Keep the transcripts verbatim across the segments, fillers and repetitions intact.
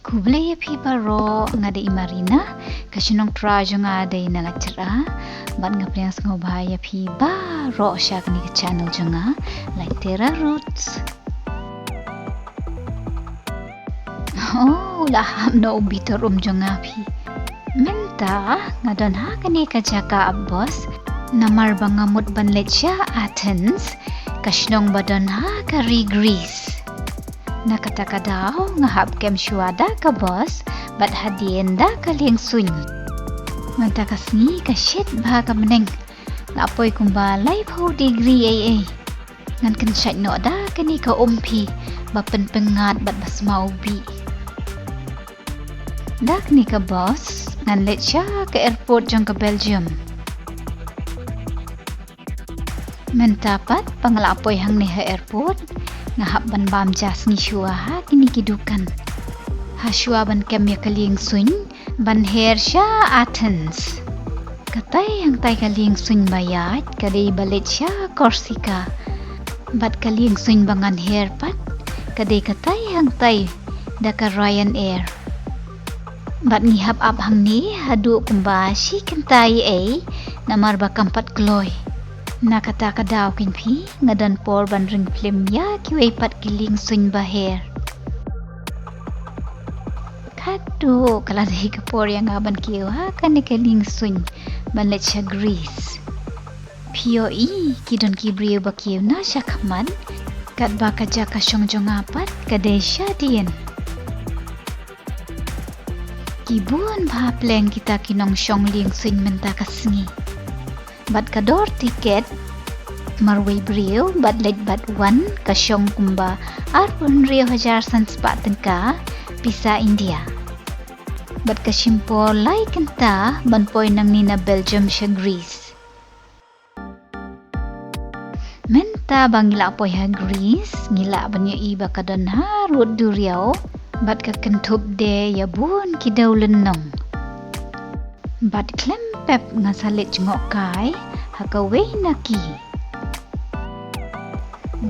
Khublei ïa phi baroh, nga dei i Marina, ka shnong trai jong nga dei na Laityra, bad nga pdiang sngewbha ïa phi baroh sha kane ka channel jong nga, Laityra Roots. Oh, la hap noh u bitor um jong nga phi. Mynta nga don ha kane ka jaka ap bos, namar ba nga mut ban leit sha Athens, ka shnong ba don ha ka ri Greece. Na kata ka daw nga hap kem shuwa da ka bos bad hadien da ka lieng suiñ. Mynta ka sngi ka shit bha ka bneng. La poi kumba laiphew degree ei ei. Ngan kynshait noh da kane ka um phi ba pynpyngngad bad ba smaw bih. Da kane ka bos ngan leit sha ka airport jong ka Belgium. Mynta pat ba nga la poi hangne ha airport, nga hap ban bam ja sngi shuwa ha kine ki dukan. Ha shuwa ban kem ïa ka lieng suiñ ban her sha Athens. Katai hangtai ka lieng suiñ ba ïaid ka dei ba leit sha Corsica. Bad ka lieng suiñ ba ngan her pat ka dei katai hangtai da ka Ryanair. Bad ngi hap ap hangne haduh kumba shi kynta ei ei namar ba kam pat kloi. Na kata ka daw kein phi nga don por ban ring phlim ïa kiwei pat ki lieng suiñ ba her. Khatduh ka la dei ka por ïa nga ban kiew ha kane ka lieng suiñ ban leit sha Greece. Phi ïohi ki don ki briew ba kiew na shakhmat, katba ka jaka shong jong nga pat ka dei shadien. Ki bun bha pleng kita ki nongshong lieng suiñ mynta ka sngi. Bad ka dor tiket marwei briew bad leit bad wan ka shong kumba arphew hynriew hajar san spah tyngka pisa India. Bad ka shim por lai kynta ban poi nangne na Belgium sha Greece. Mynta ba ngi la poi ha Greece ngi lah ban ïohi ba ka don harud duriaw bad ka kynthup de ïa bun ki dewlynnong. Bad khlem pep nga sa leit jngohkai ha kawei na ki.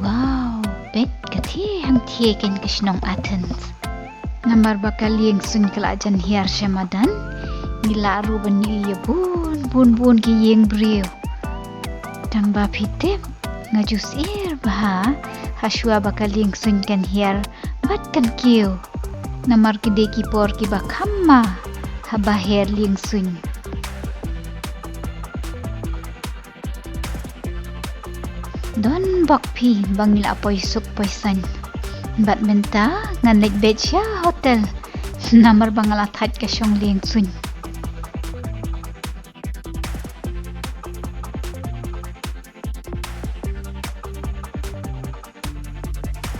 Wow, peit ka thie hangthie kein ka shnong Athens. Namar ba ka lieng suiñ ka la jan hiar sha madan, ngi lah ruh ban ïohi ïa bun bun bun ki ïing briew. Tang ba phi tip, nga ju syier bha ha shuwa ba ka lieng suiñ kan hiar bad kan kiew. Namar ki dei ki por kiba kham ma haba her lieng suiñ. Don bok phi ba ngi la poi suk poi saiñ. Bad mynta ngan leit beit sha hotel. Namar ba nga la thait ka shong lieng suiñ.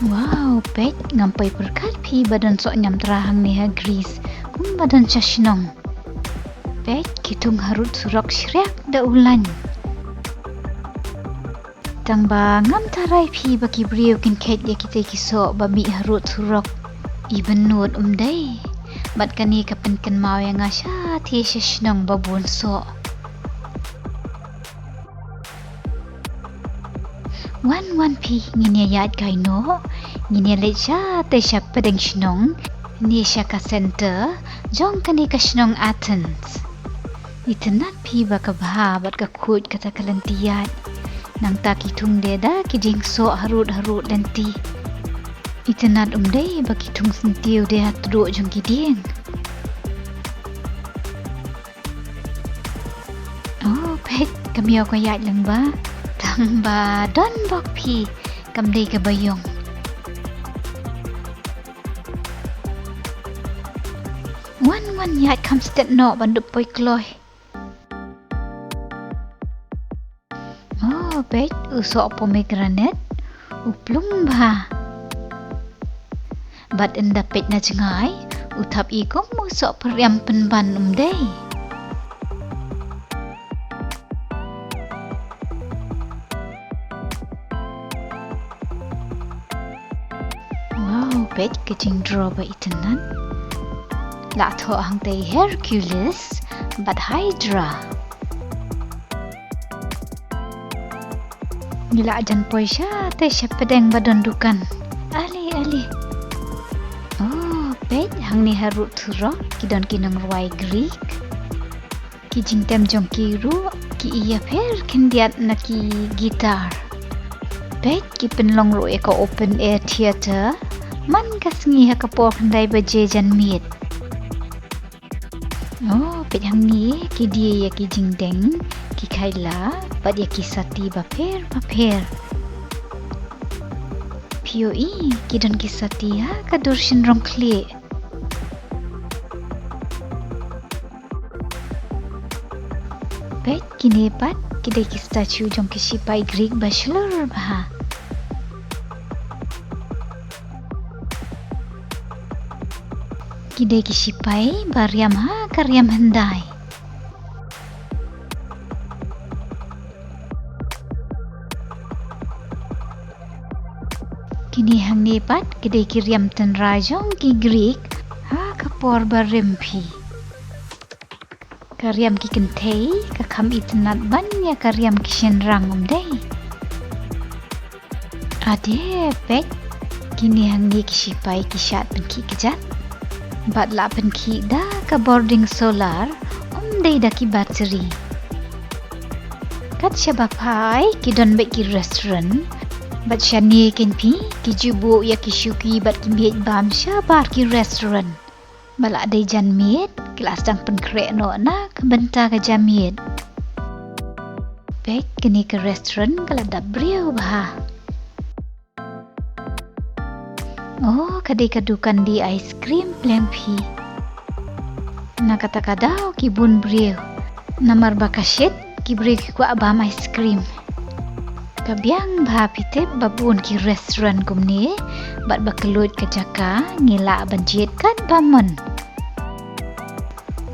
Wow, peit ngam poi pyrkhat phi ba don soh niamtra hangne ha Greece. Kumba don sha shnong. Peit ki thung harud surok shriak da u laiñ. Tang ba ngam tharai phi ba ki briew kin kheit ïa kita ki soh ba mih harud surok. I bynnud um dei. Bad kane ka pynkynmaw ïa nga shathie sha shnong ba bun soh. Wan wan phi ngin ïa ïaid kai noh, ngin ïa leit shatei sha pdeng shnong, ne sha ka center jong kane ka shnong Athens. Itynnad phi ba ka bha bad ka khuid kata ka lynti ïaid. Nangta ki thung de da ki jingsoh harud harud lynti. Itynnad um dei ba ki thung syntiew de ha tduh jong ki dieng. Oh, peit, ka miaw ka ïaid lyngba. Tang ba don bok phi, kam dei kaba ïong. Wan wan ïaid kham stet noh ban dup poi kloi. Oh, peit u soh pomegranate, u plung bha. Bad ynda peit na jngai, u thap i kum u soh pyrem pynban um dei. Wow, peit ka jingdro ba itynnad. La thoh hangtei Hercules bad Hydra. Ngi la jan poi shatei sha pdeng ba don dukan. Ale ale. Oh, peit Hangne harud surok ki don ki nongrwai Greek. Ki jingtem jong ki ruh ki ïapher khyndiat na ki guitar. Peit ki pynlong ruh ïa ka open air theatre man ka sngi ha ka por khyndai baje janmiet. Oh, peit hangne ki die ïa ki jingdeng, ki khaila bad ïa ki sati bapher bapher. Phi ïohi ki don ki sati ha ka dur shynrong khlieh. Peit kine pat ki dei ki statue jong ki sipai Greek ba shlur bha. Ki dei ki sipai ba riam ha ka riam hyndai. Kine hangne pat ki dei ki riam tynrai jong ki Greek ha ka por ba rim phi. Ka riam ki kynthei ka kham itynnad ban ïa ka riam ki shynrang, ym dei? Ade, peit kine hangne ki sipai ki shad pynkhih kjat bad la pynkhih da ka bording solar, ym dei da ki battery. Kat shaba phai ki don beit ki restaurant bad shane kein phi ki ju buh ïa ki shuki bad ki miej bam shabar ki restaurant. Ba la dei janmiet ki la sdang pynkhreh noh na ka bynta ka janmiet. Peit kane ka restaurant ka la dap briew bha. Oh, ka dei ka dukan die ice cream pleng phi. Na kata ka daw ki bun briew namar ba ka shit ki briew ki kwah bam ice cream. Ka biang bha phi tip ba bun ki restaurant kumne bad ba kylluid ka jaka ngi lah ban jied katba mon.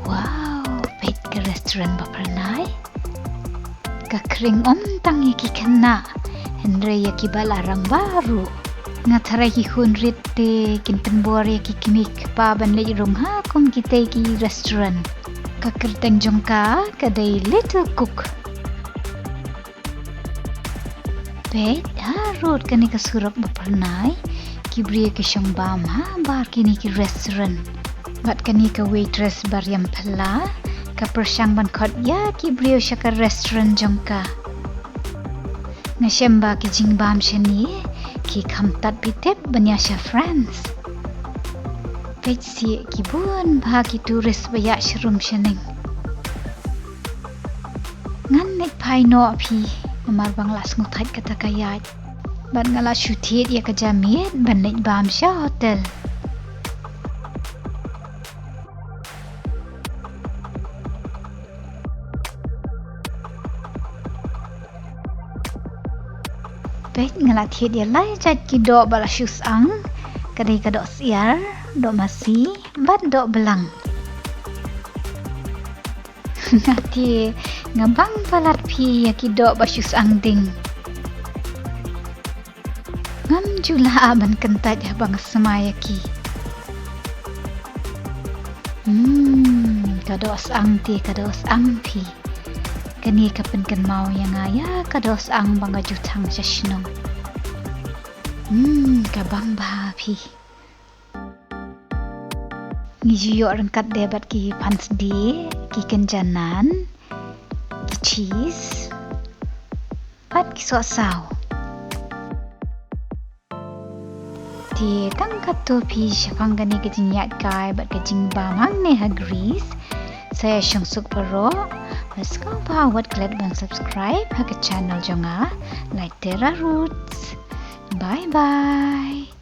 Wow, peit ka restaurant ba phyrnai. Ka khring ym tang ïa ki khynnah hynrei ïa kiba la rangbah ruh. Nga tharai ki khun rit te kin pynbor ïa ki kmie kpa ban leit rung ha kum kitei ki restaurant. Ka kyrteng jong ka ka dei Little Cook. Peit harud kane ka surok ba phyrnai ki briew ki shong bam habar kine ki restaurant. Bad kane ka waitress ba riam phylla ka pyrshang ban khot ïa ki briew sha ka restaurant jong ka. Nga shem ba ki jingbam shane ki kham tad phi tip ban ïa sha France. Peit sih ki bun bha ki tourist ba ïa sharum shaneng. Ngan leit phai noh phi namar ba nga la sngewthait kata ka ïaid bad nga la shu thied ïa ka janmiet ban leit bam sha hotel. Peit nga la thied ïa lai jait ki doh ba la shu sang. Ka dei ka doh syiar, doh masi bad doh blang. Nga te nga bang palat phi ïa ki doh ba shu sang ding. Ngam ju lah ban kyntait haba nga smai ïa ki. Hmm, ka doh sang te ka doh sang phi. Kane ka pynkynmaw ïa nga ïa ka doh sang ba nga ju thang sha shnong. Hmm, ka bang bha phi. Ngi ju ïoh ryngkat de bad ki phansdie, ki kynja nan, ki cheese bad ki sohsaw. Te tang katto phi shaphang kane ka jingïaid kai bad ka jingbam hangne ha Greece. Sa ïa shong suk baroh. Bad sngewbha wat klet ban subscribe ha ka channel jong nga, Laitera Roots. Bye bye.